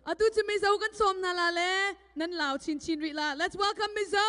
Atu cu Mizo kan sawm hna la le nan lau chinchin rih la. Let's welcome Mizo!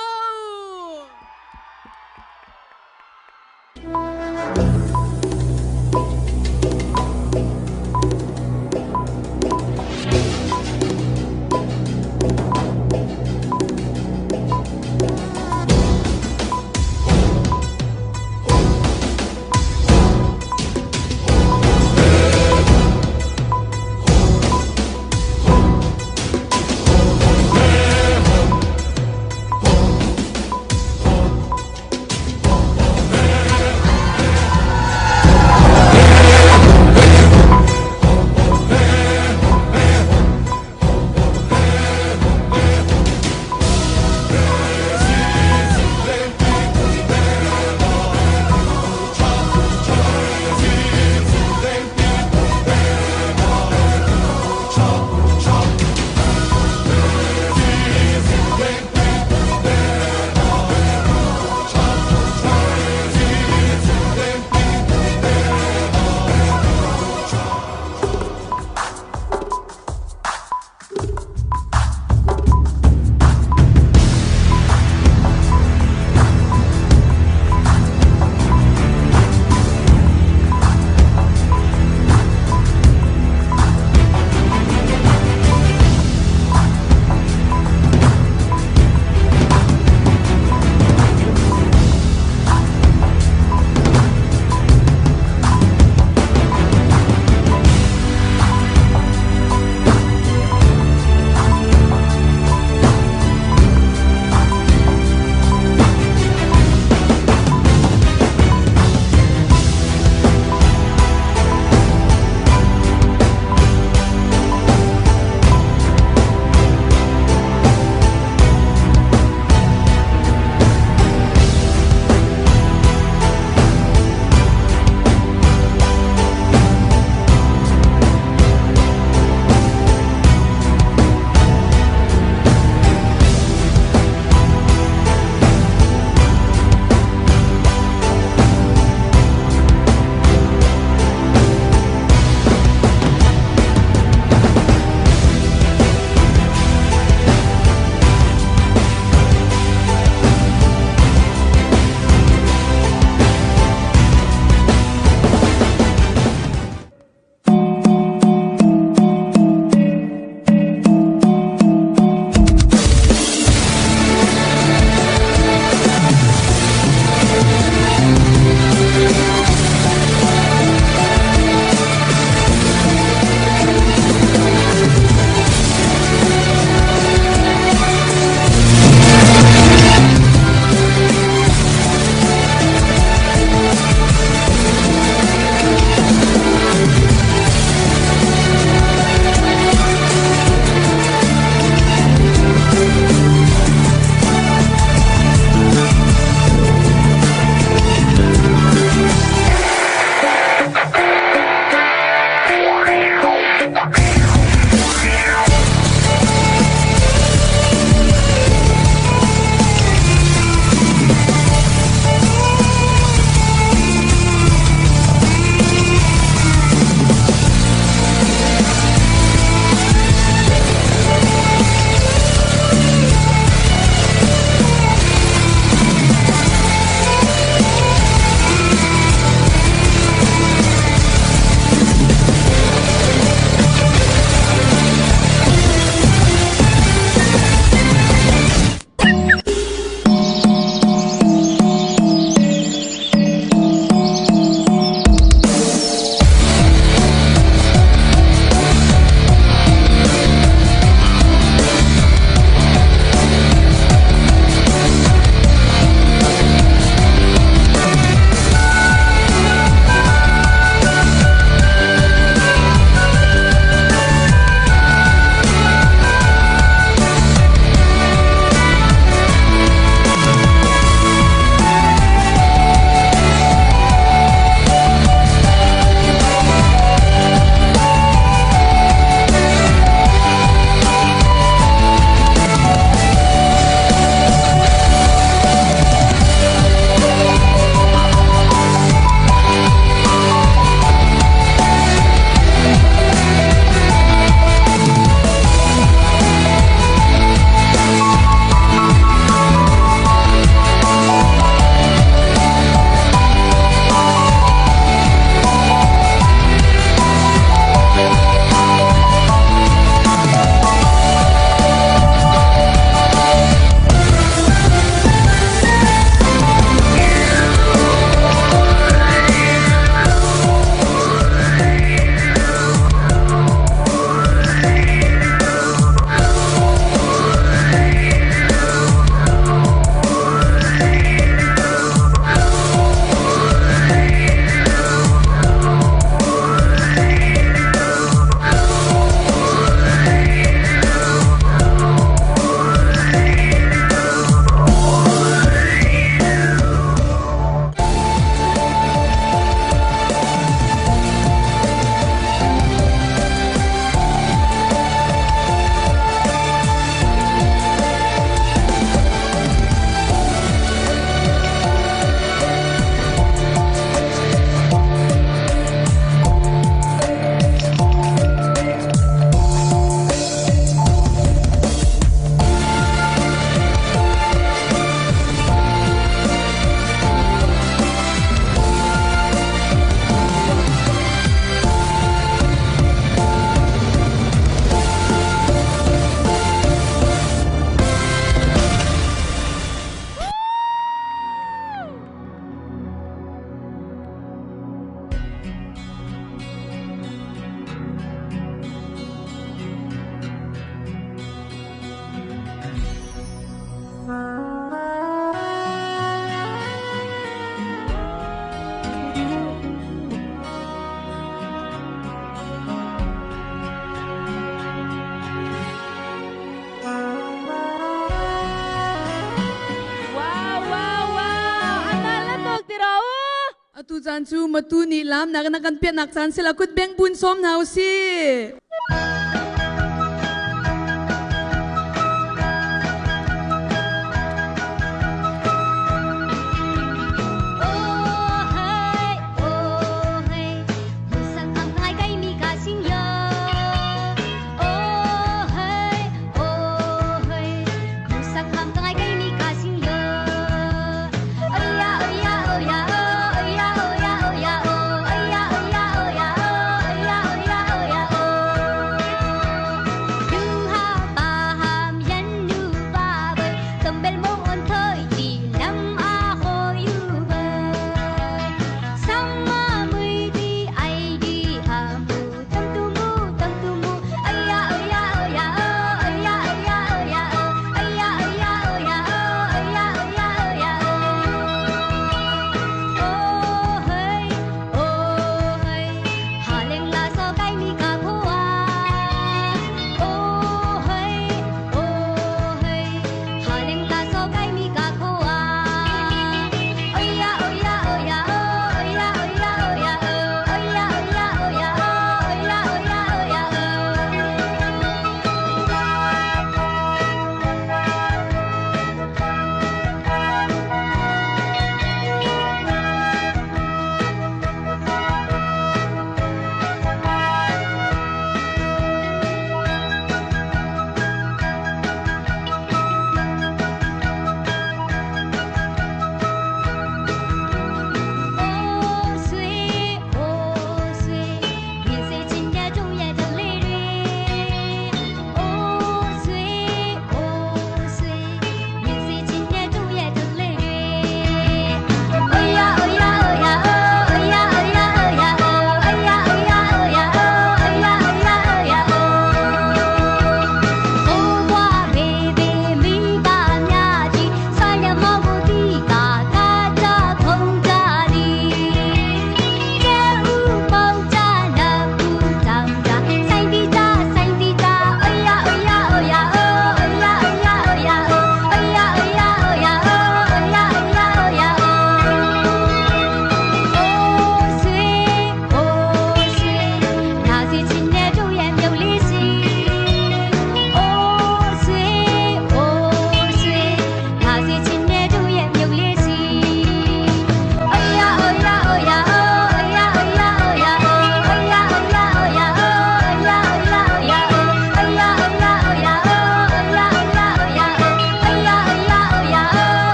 caan cu matu nih laamnak in a kan piahnak caan sila kut beng bun sawm hna usih.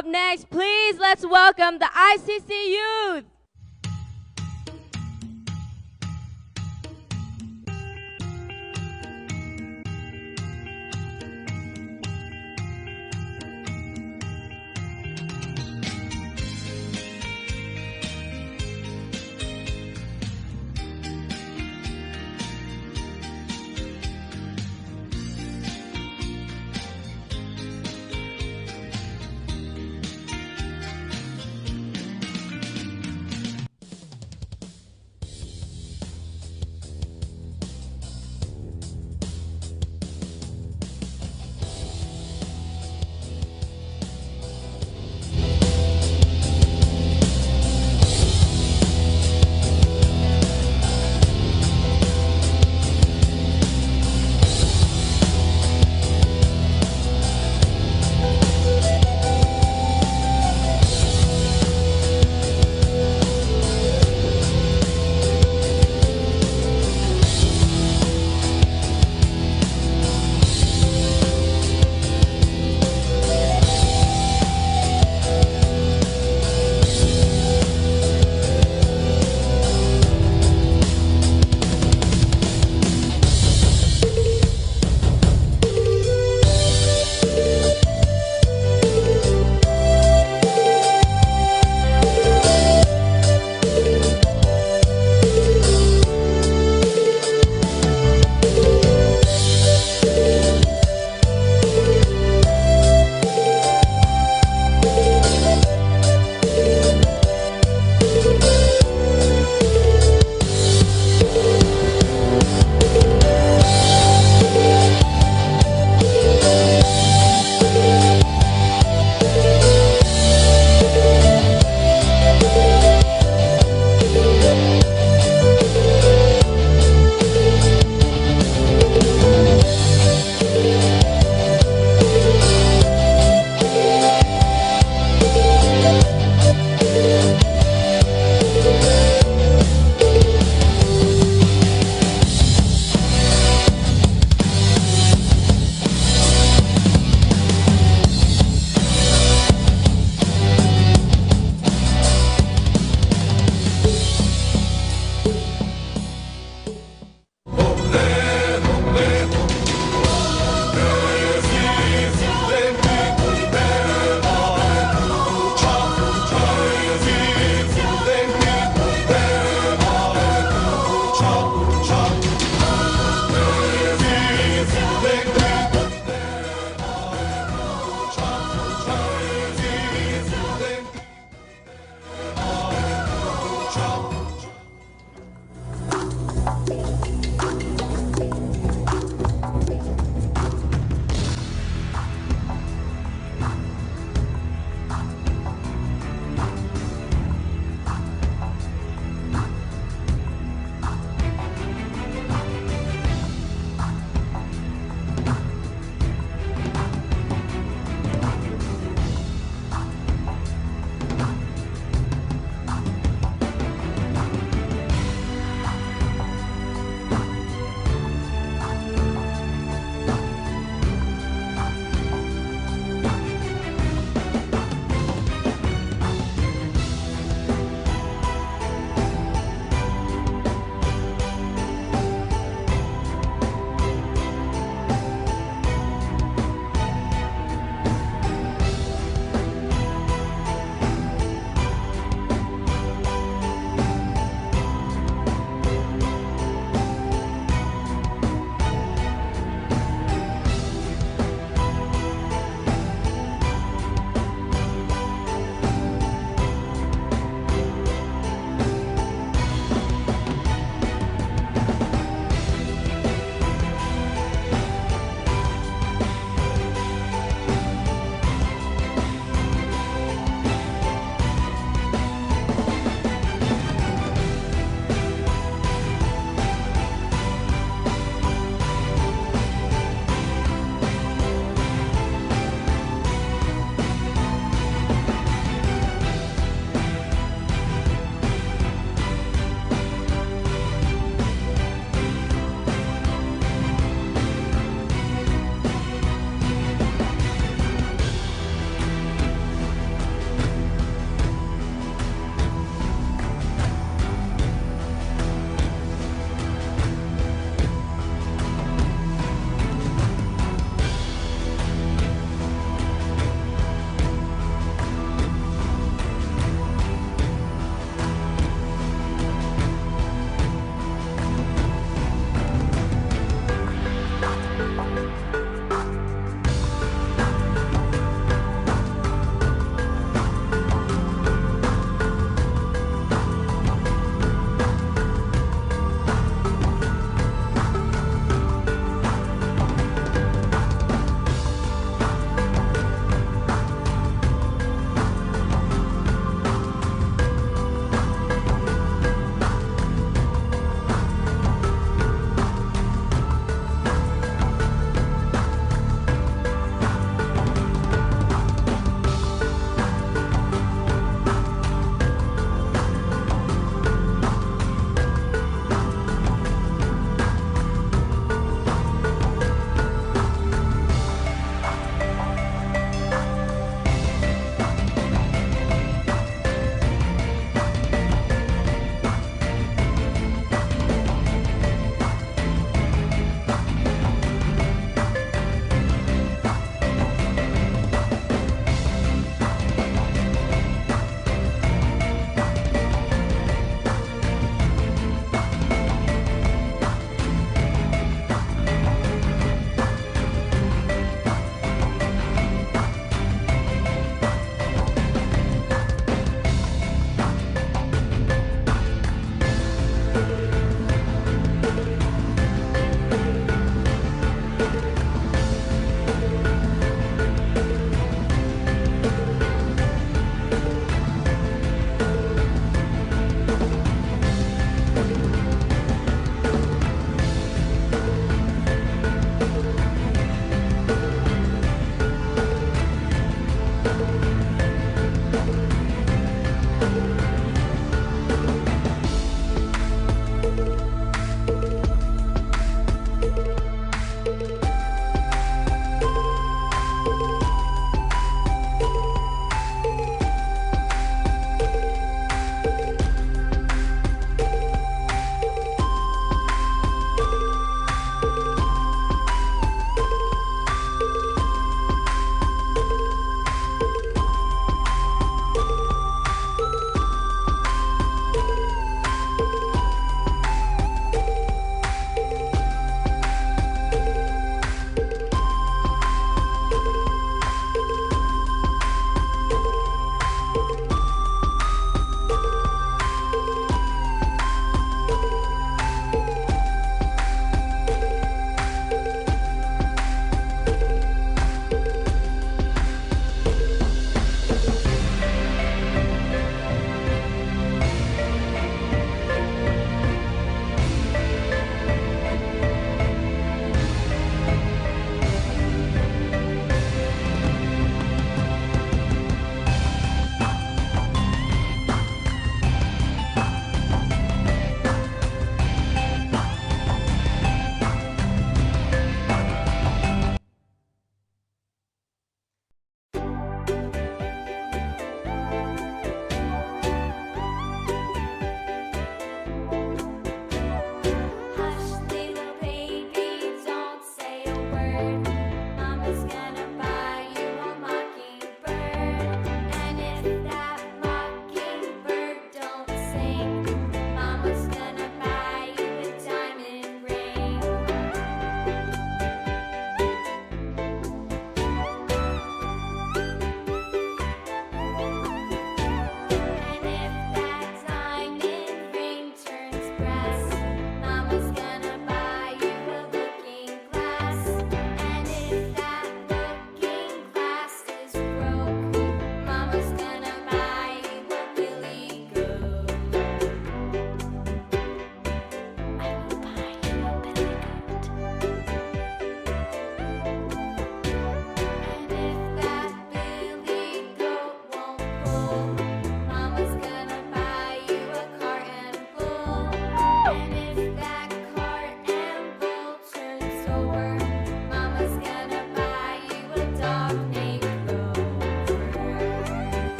Up next, please let's welcome the ICC Youth.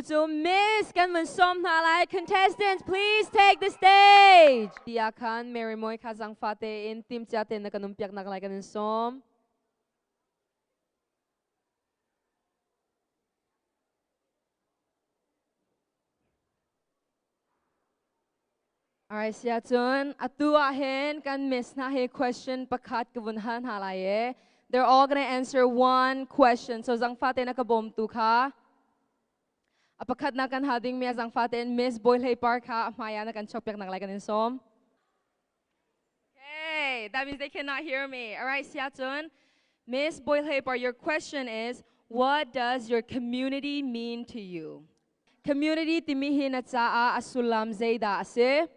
Atu cu Miss kan vun sawm hna lai. Contestants, please take the stage. Tia khan Mary Moi kha zangfa tein timcia tein na kan um piak nak lai kan in sawm. Alright, sia cun atu ah hin kan miss hna hi question pakhat ka vun hal hna lai e. They're all gonna answer one question. So zangfa te na ka bawm tu kha. A pakhat na kan hal ding mi a zangfa tein Miss Boy Hlei Par kha a hmai ah na kan chok piak nak lai kan in sawm. Okay, that means they cannot hear me. Alright, sia cun Miss Boy Hlei Par, your question is, what does your community mean to you? Community timi hi na caah a sullam zeidah a si?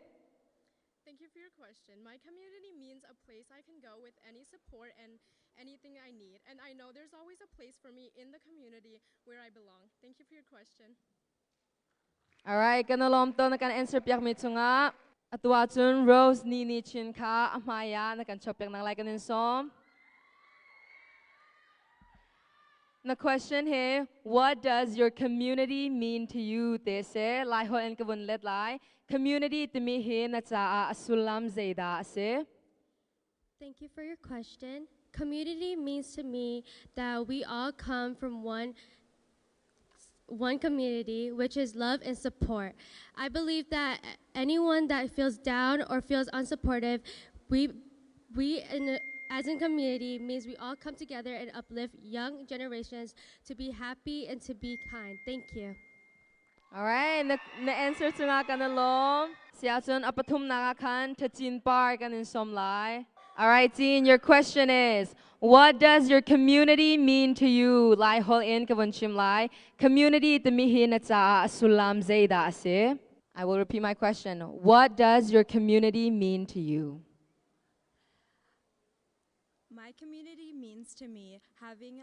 Thank you for your question. My community means a place I can go with any support and anything I need. And I know there's always a place for me in the community where I belong. Thank you for your question. All right, kan lawm to na kan answer piak mi chungah atu ahcun Rose ni ni chin kha a hmai ah na kan chop piak nak lai kan in sawm. Na question hi, what does your community mean to you te si. Lai holh in ka vun let lai. Community timi hi na caah a sullam zeidah a si? Thank you for your question. Community means to me that we all come from one community, which is love and support. I believe that anyone that feels down or feels unsupportive, we in, as in community means we all come together and uplift young generations to be happy and to be kind. Thank you. All right, na answer cungah kan i lawm. Sia cun a pathumnak ah khan Thacin Par kan in sawm lai. All right, Jean, your question is, what does your community mean to you? Lai holh in ka vun chim lai. Community timi hi na caah a sullam zeidah a si? I will repeat my question. What does your community mean to you? My community means to me having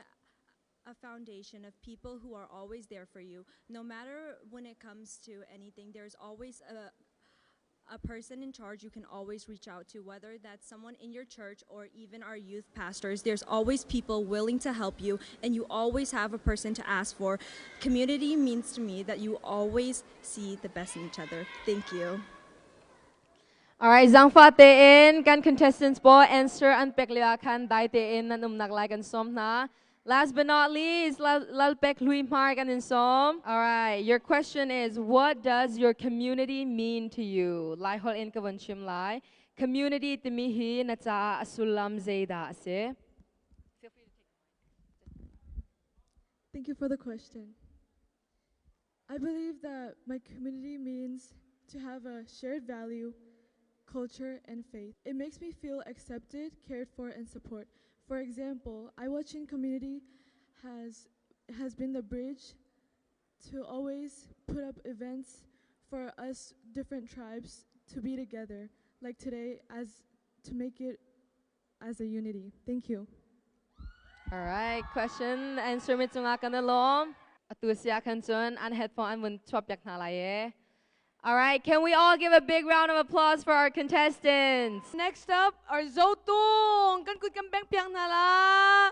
a foundation of people who are always there for you. No matter when it comes to anything, there's always a person in charge you can always reach out to, whether that's someone in your church or even our youth pastors. There's always people willing to help you, and you always have a person to ask for. Community means to me that you always see the best in each other. Thank you. All right, zangfa tein kan contestants pawl answer an pek lio ah khan dai tein nan umnak lai kan sawm hna. Last but not least, Lalpek Hlui Hmar kan in sawm. All right, your question is, what does your community mean to you? Lai holh in ka vun chim lai. Community timi hi na caah a sullam zeidah a si? Feel free to take. Thank you for the question. I believe that my community means to have a shared value, culture, and faith. It makes me feel accepted, cared for, and support. For example, Iwa Chin community has been the bridge to always put up events for us different tribes to be together, like today, as to make it as a unity. Thank you. All right, question answer mi cungah kan i lawm. Atu sia khan cun an headphone an vun chuap piak hna lai e. All right, can we all give a big round of applause for our contestants? Next up are Zotung. Kan kut kan beng piak hna la.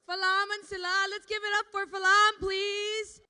Falam and Sila. Let's give it up for Falam, please.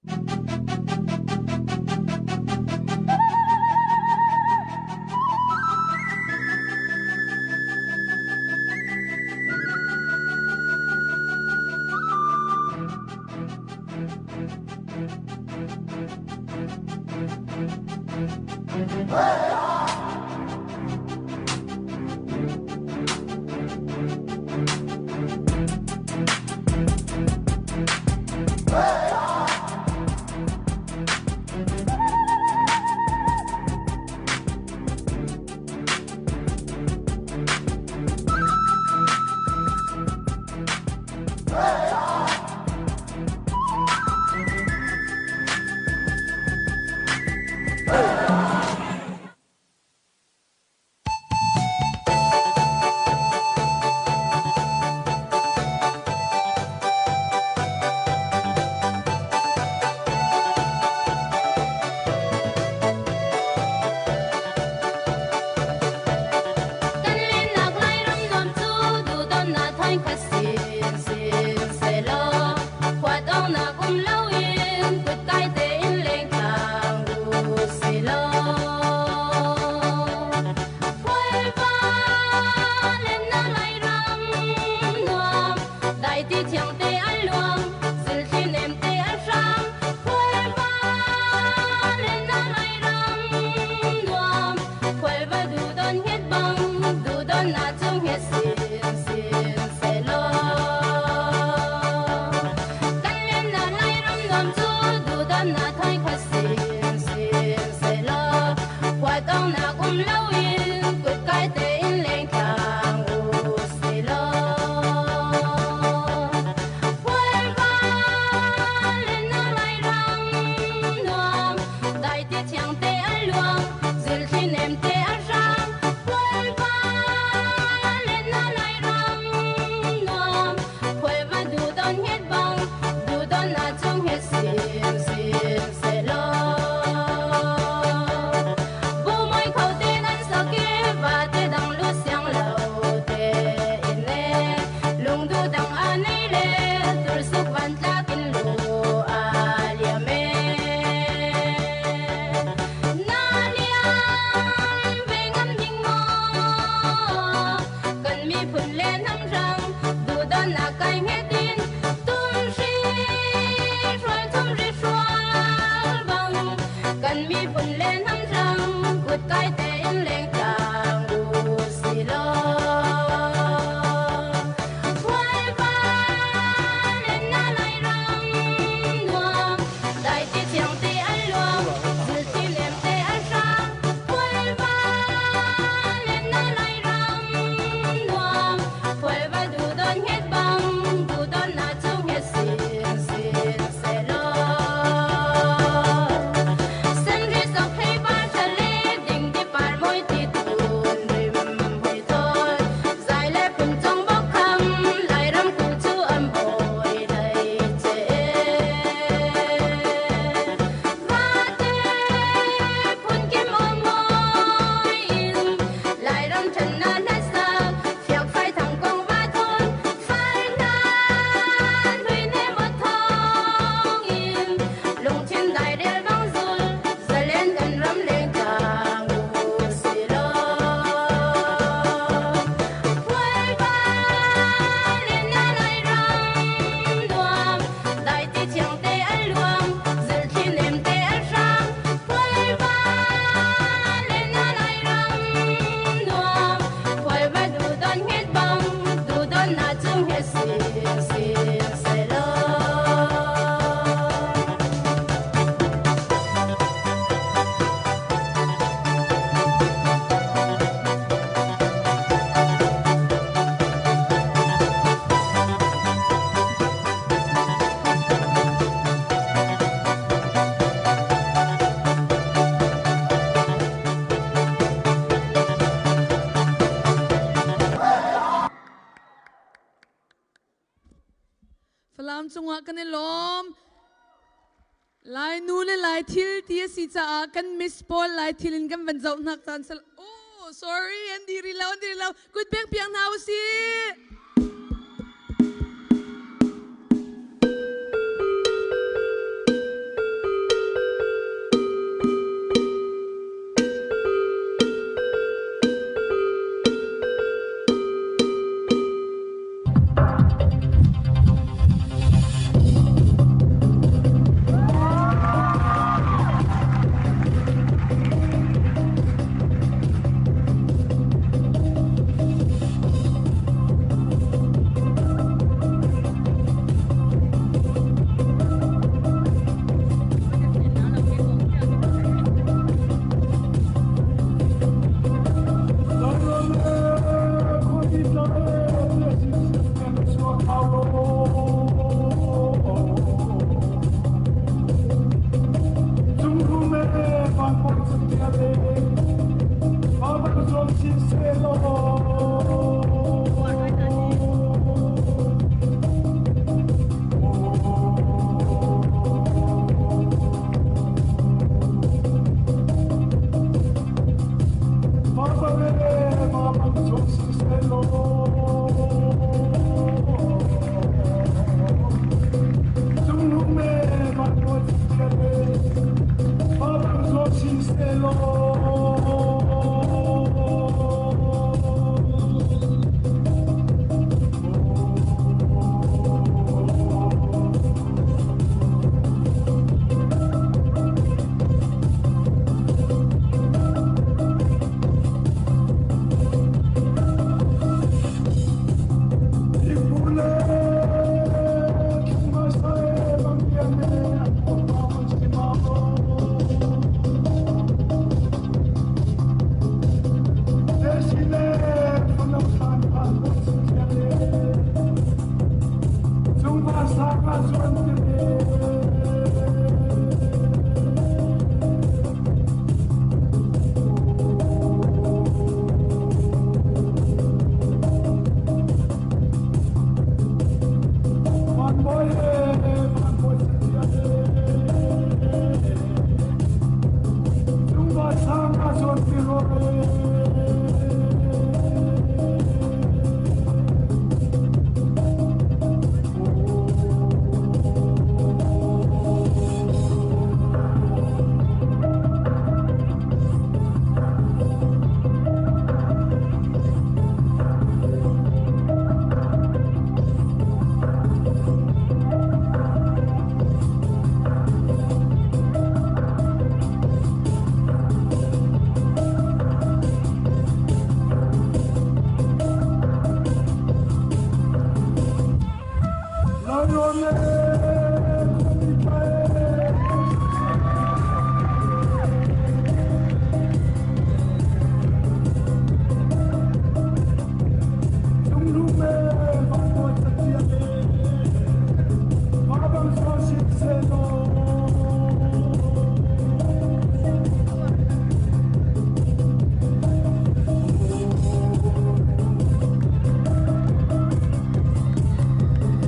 Falam cungah kan i lawm. Lai nu le Lai thil ti a si caah kan Miss pawl Lai thil in kan van zoh hnak caan sal. Oh, sorry, an diri lo, an diri lo. Kut pek piak hna usih.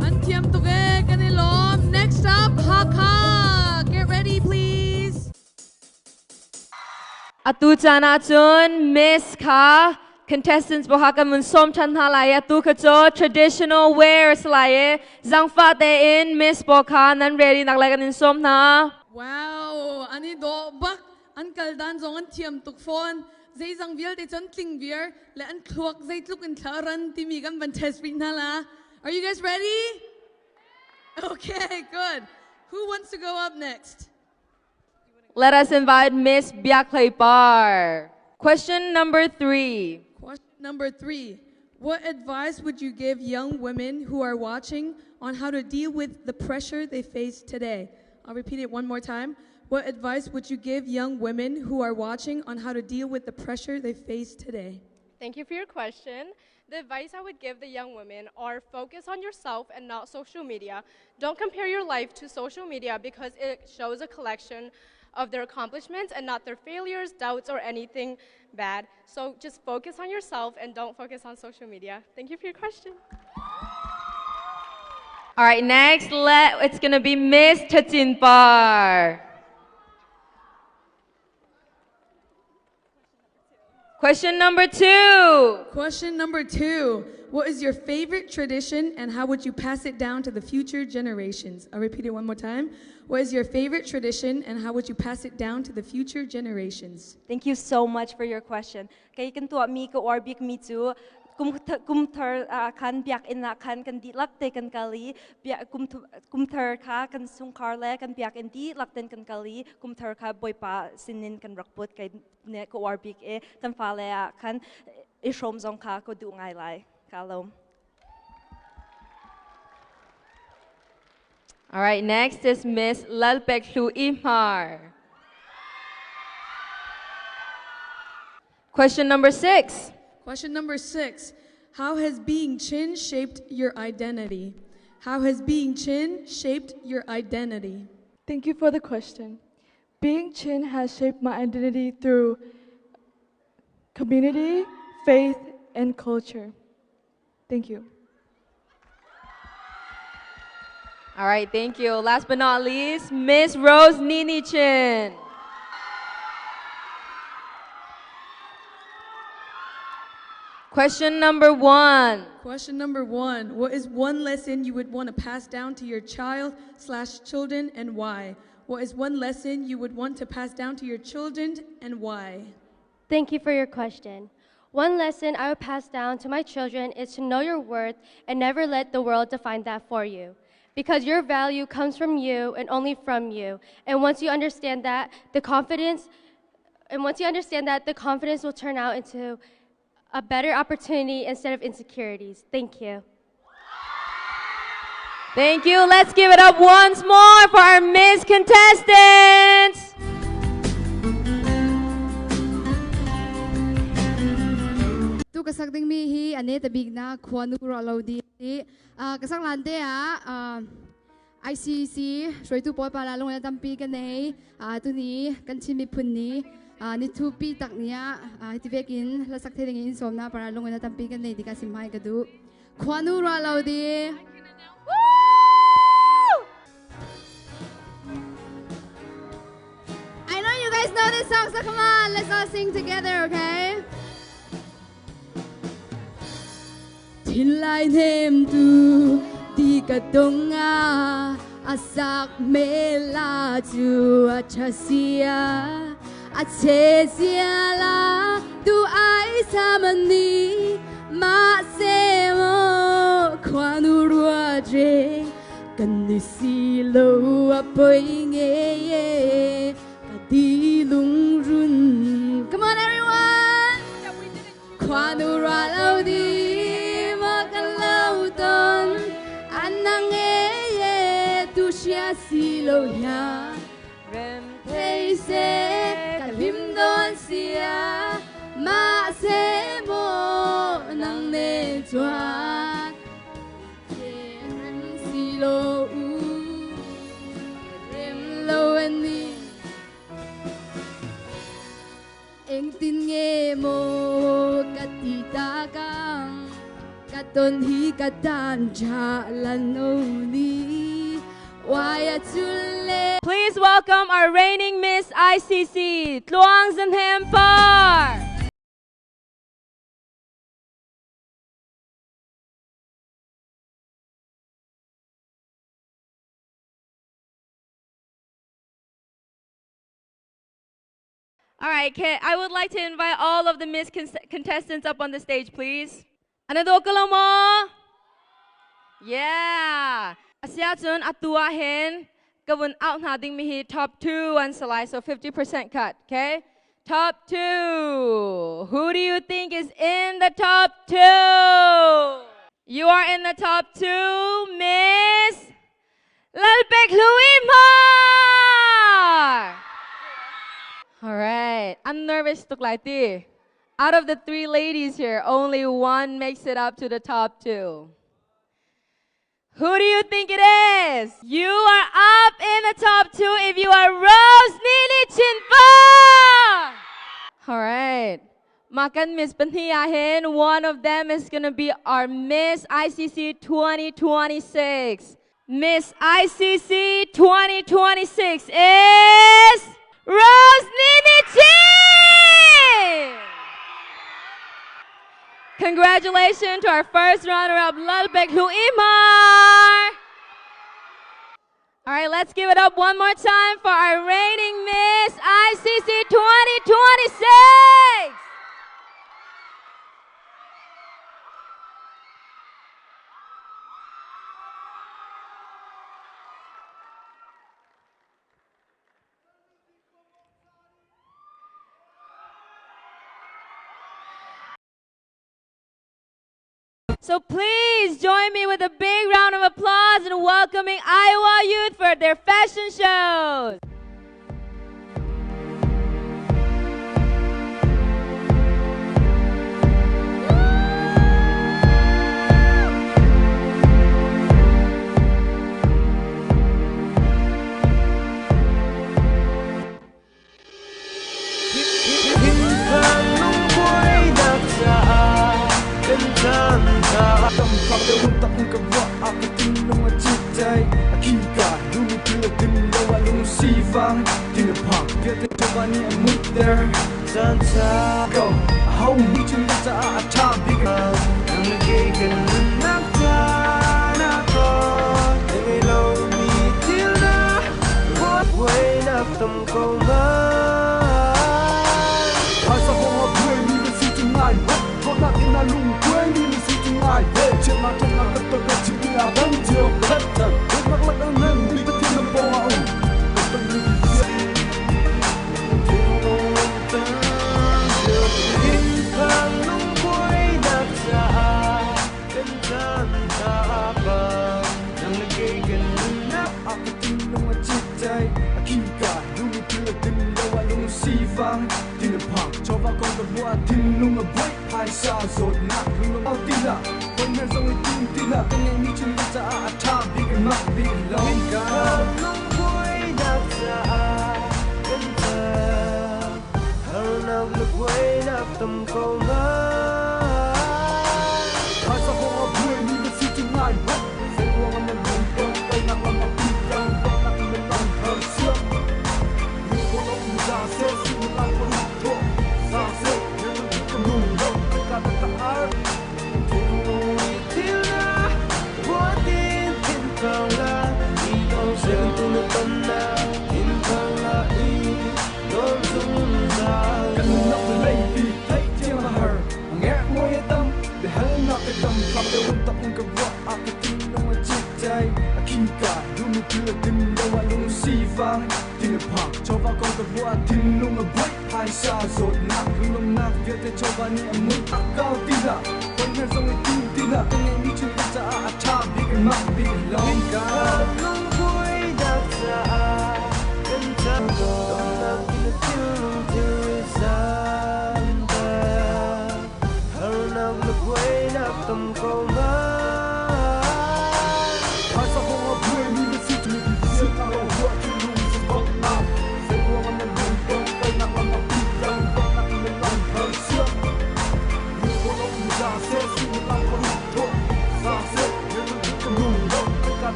An thiam tuk ee, kan i lawm. Next up, Hakha. Get ready, please. Atu caan ahcun Miss kha contestants boha kan mun sawm ṭhan hna lai i atu kha cu traditional wear si lai i zangfah tein Miss pawl kha nan ready nak lai kan in sawm hna. Wow, an i dawh bak. An kal dan zong an thiam tuk fawn. Zeizang vialte cun tling viar le an thluak zeitluk in thla ran timi kan van test rih hna la. Are you guys ready? Okay, good. Who wants to go up next? Let us invite Miss Biaklay Par. Question number 3. Question number 3. What advice would you give young women who are watching on how to deal with the pressure they face today? I'll repeat it one more time. What advice would you give young women who are watching on how to deal with the pressure they face today? Thank you for your question. The advice I would give the young women are focus on yourself and not social media. Don't compare your life to social media because it shows a collection of their accomplishments and not their failures, doubts, or anything bad. So just focus on yourself and don't focus on social media. Thank you for your question. All right, next, let, it's gonna be Miss Tachinpar. Question number two. Question number two. What is your favorite tradition and how would you pass it down to the future generations? I'll repeat it one more time. What is your favorite tradition and how would you pass it down to the future generations? Thank you so much for your question. Kei kan tuah mi ka uar bik mi cu kum kum thar ah khan biakinn ah khan kan dihlak te kan kal i kum kum thar kha kan chungkhar le kan biakinn dihlak ten kan kal i kum thar kha Bawipa sinin kan rak put kei ne ka uar bik i kan fale ah khan i hrawm zong kha ka duh ngai lai. Ka lawm. All right, next is Miss Lalpeklu Imar. Question number six. Question number six. How has being Chin shaped your identity? How has being Chin shaped your identity? Thank you for the question. Being Chin has shaped my identity through community, faith, and culture. Thank you. All right, thank you. Last but not least, Miss Rose Nini Chin. Question number one. Question number one. What is one lesson you would want to pass down to your child slash children and why? What is one lesson you would want to pass down to your children and why? Thank you for your question. One lesson I would pass down to my children is to know your worth and never let the world define that for you. Because your value comes from you and only from you. And once you understand that, the confidence and once you understand that, the confidence will turn out into a better opportunity instead of insecurities. Thank you. Thank you. Let's give it up once more for our Miss contestants. Tu ka sak ding mi hi ane ta big na khuanu ro lo di ka sak lan te a ICC hruaitu pawl pa la lung na tampi ka nei tu ni kan Chin miphun ni ni thu pi tak nia ti vekin la sak the ding in som na para lung na tampi ka nei di ka sim mai ka du khuanu ro lo di. I know you guys know this song, so come on, let's all sing together, okay? Thin lai nem tu di ka tonga asak me la chu a chasia a che sia la tu ai samani ma se mo khwanu rua je kan ni si lo a poi nge ye ka di lung run. Come on everyone. Khwanu rua lo di mo kan lo ton anang e ye tu sia si lo ya rem thei se ka lim don sia ma se mo nang ne chuan rem si lo u rem lo ani eng tin nge mo ka ti ta kang ka ton hi ka tan cha la no ni. Please welcome our reigning Miss ICC, Tluang Zanhem Par. All right, I would like to invite all of the Miss contestants up on the stage, please. Anadokalomo? Yeah. Asiachun atua hen kavun out na ding mihi top 2 and salai, so 50% cut, okay? Top 2. Who do you think is in the top 2? You are in the top 2, Miss Lalpek Luimar. All right, I'm nervous tuklaiti. Out of the 3 ladies here, only one makes it up to the top 2. Who do you think it is? You are up in the top 2 if you are Rose Nini Chinpa. All right. Makan Miss Panhiyahin, one of them is going to be our Miss ICC 2026. Miss ICC 2026 is Rose Nimichi! Congratulations to our first runner-up, Lalpek Hluimar! All right, let's give it up one more time for our reigning Miss ICC 2026! So please join me with a big round of applause in welcoming Iowa youth for their fashion shows.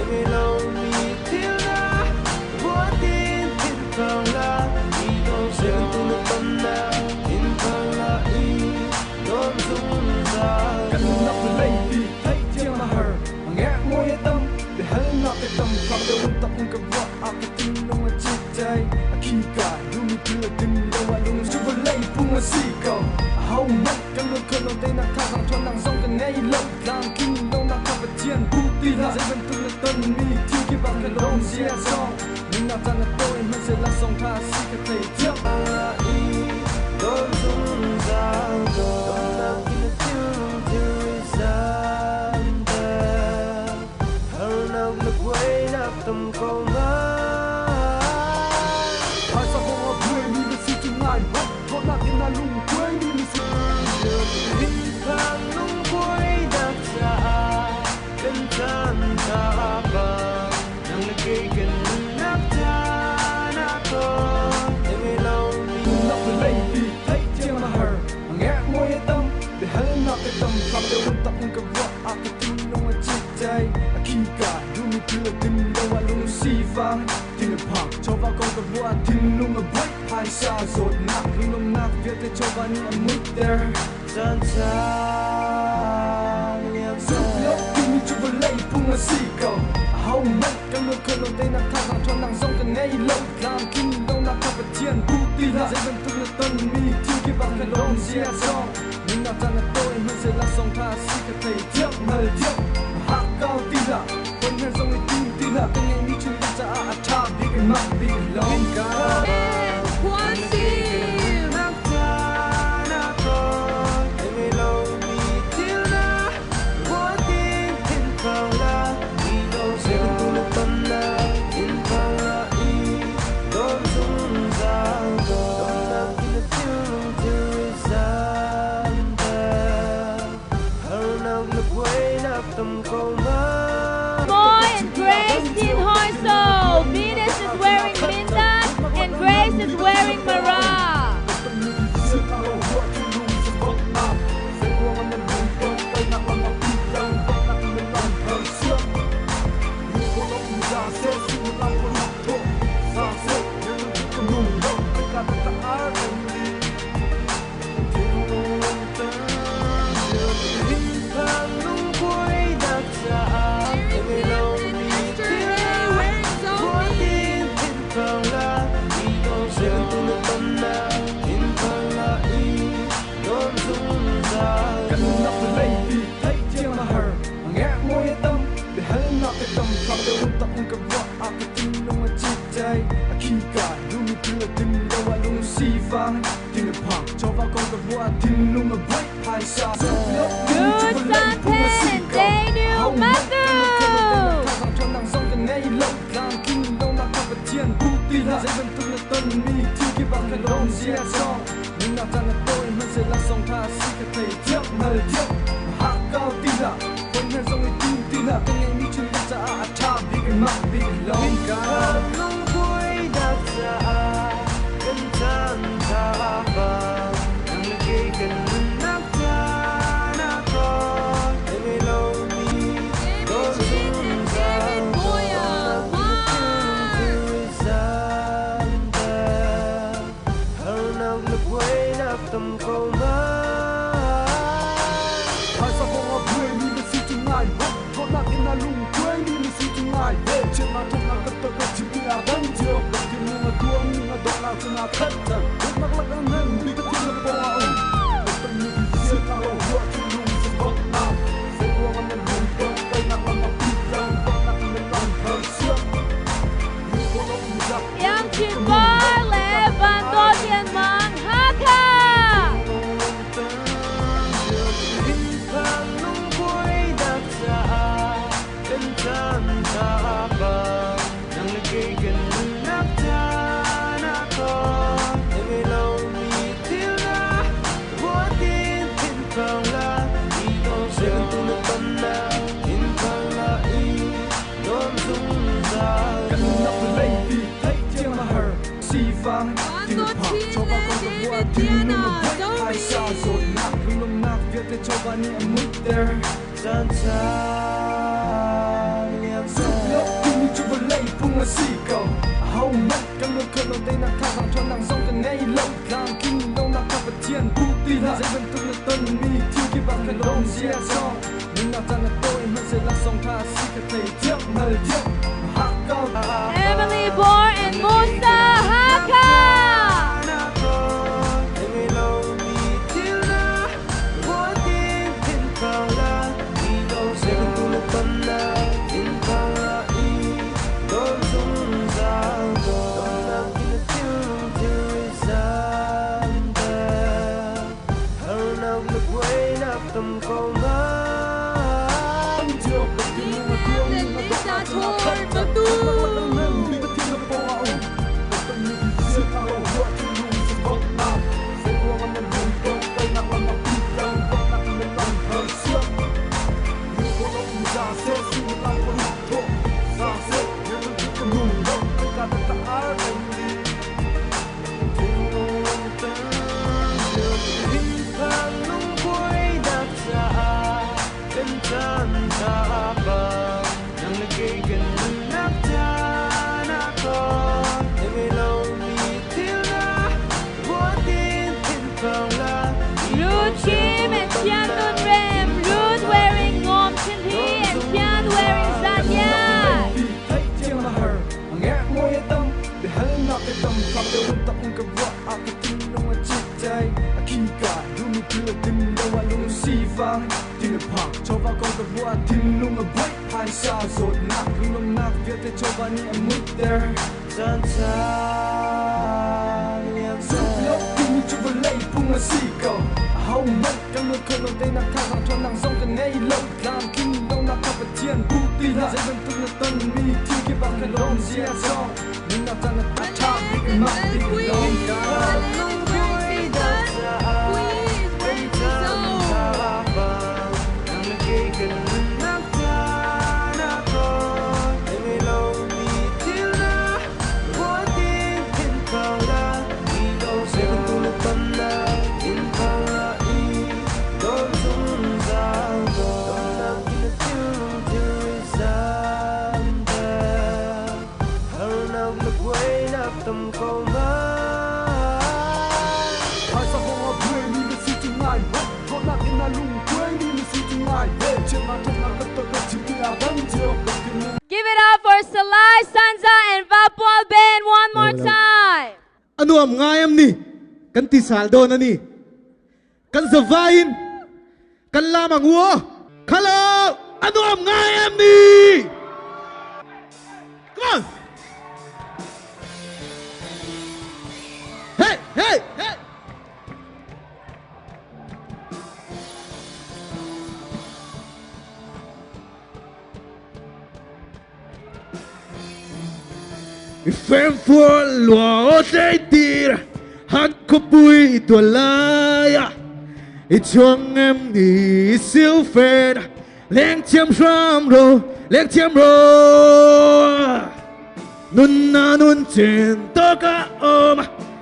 Let me know me till I hlah Zei bantuk na tonmi thil kip ah khan lawm zia zong Nunnak caan a tawi hmanhseh laksawng ṭha a si ka thei thiam. Dawt zungzal ko Dawtnak in na thinlung thilri zamter Harnak le buainak tam ko ma Phaisa kong ah buaimi na si cu ngai hmanh Dawtnak in na lung kuaimi na si. Thinphang lungkuainak caah kan caan tha bang Nang le kei kan nunnak caan ah tawn Na ngei lomi Nunnak vawlei pi theih thiam a har A ngerhmawi a tam biahalnak a tam Fak deuh in tak in ka ruah ah ka thinlung a citcai A khika duhmi thil a tling lo ah lung sifang Thin a phang chawva kong ka ruah ah thinlung a buai Phaisa zawtnak lunglawmhnak vialte chawva nih a muihter Caan caan liam Zumh lo timi cu vawlei phung a si ko. Ahohmanh kan luat kho lo teinak thazaang ṭhawnnak zong kan ngei lo. Tlamtlin lonak kha Pathian puh ti hlah. Zei bantuk na tonmi thil kip ah khan lawm zia zong. Nunnak caan a tawi hmanhseh laksawng ṭha a si ka thei thiam hngal thiam. Hakkau ti hlah. Hawi hna zong i tim ti hlah. Kan ngeihmi chungkhar caah a ṭha bik in mah bik in lawm ka. Khuan Sim. Moy and Grace Tin Horso. Venus is wearing Minda and Grace is wearing Mara. Mary Kim and Esther Hay wearing Zomi. Kan nunnak vawlei pi theih thiam a har A ngerhmawi a tam biahalnak a tam Fak deuh in tak in ka ruah ah ka thinlung a citcai A khika duhmi thil a tling lo ah lung sifang Thin a phang chawva kong ka ruah ah thinlung a buai Phaisa zumh lo timi cu Good vawlei phung a Santen si and ko Daniel Ahohmanh kan luat kho lo teinak Matthew. thazaang ṭhawnnak zong kan ngei lo Tlamtlin lonak kha Pathian puh ti hlah Zei bantuk na tonmi thil kip ah khan lawm zia zong Nunnak caan a tawi hmanhseh laksawng ṭha a si ka thei thiam hngal thiam Hakkau ti hlah hawi hna zong i tim ti hlah Kan ngeihmi chungkhar caah a ṭha bik in mah bik in lawm ka. Lungkuainak caah kan caan tha bang Nang le kei kan nunnak caan ah tawn Na ngei lomi Amy dawt Chin and zungzal David ko Boya. Dawtnak in na thinlung Mark. thilri zamter Harnak le buainak tam ko ma Phaisa kong ah buaimi na si cu ngai hmanh Dawtnak in na lung kuaimi na si cu ngai ve Chiatnak ṭhatnak ka ton ka chim ding ah kan cio Ka thinlung a tuahmi na dawtnak cu naa khat cang Dawtnak lakah ngan bik ka thinlung pawng ah um Ka tonmi thil lo ruah thinlung sifaknak Zei ruangah na lungton teinak lam a pit lo Dawtnak in na lam har siam Yang Chin Par le Van Do Tian Mang Hakha. Thinphang lungkuainak caah kan caan tha bang Nang le kei kan nunnak caan ah tawn Na ngei lomi thil na ruatin thinphang la Zei bantuk na tonnak thinphang la i nuam zungzal Kan nunnak vawlei pi theih thiam a har Sifang Van thin Do a phang Chin chawva le kong ka ruah David thinlung a Tiana. buai Phaisa Zomi. zawtnak lunglawmhnak vialte chawva nih a muihter Caan caan liam Zumh lo timi cu vawlei phung a si ko Ahohmanh kan luat kho lo teinak thazaang ṭhawnnak zong kan ngei lo Tlamtlin lonak kha Pathian puh ti hlah Zei bantuk na tonmi thil kip ah khan lawm zia zong Nunnak caan a tawi hmanhseh laksawng ṭha a si ka thei thiam hngal thiam Hakkau Emily Bohr and Musa Hakha. Na ngei lomi thil na ruatin thinphang la Zei bantuk na tonnak Ruth Kim and Tian Nun Rem. Ruth wearing Ngom Chin Hi and Tian wearing Zanya. Give it up for Salai Sanza and Vapwal Ben one more time. Anuam ngai am ni kan ti sal don ani kan zavain kan lam ang wo khalo anuam ngai am ni. Come on. Hey, hey, hey. Fem for luo te tir han ko pui tua lai i chuang em ni siêu phê leng chiêm ram ro leng chiêm ro nun na nun chen to ka om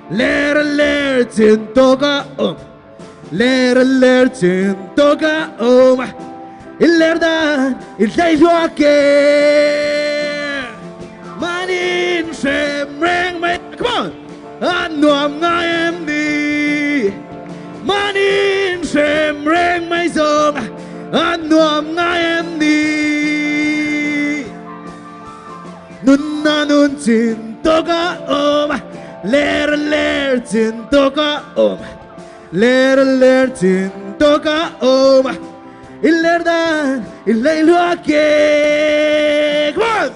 ler ler chen to ka om ler ler chen to ka om ler dan il dai lua ke manin sem reng mai. Come on. Anuam ngai em ni manin sem reng mai zong anuam ngai em ni nun na nun chin to ka om ler ler chin to ka om ler ler chin to ka om ler dan il lua ke. Come on.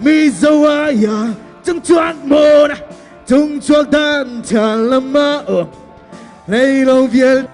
Mi zawaya chung chuan mo na chung chuan dan chan lama o lấy lâu viel.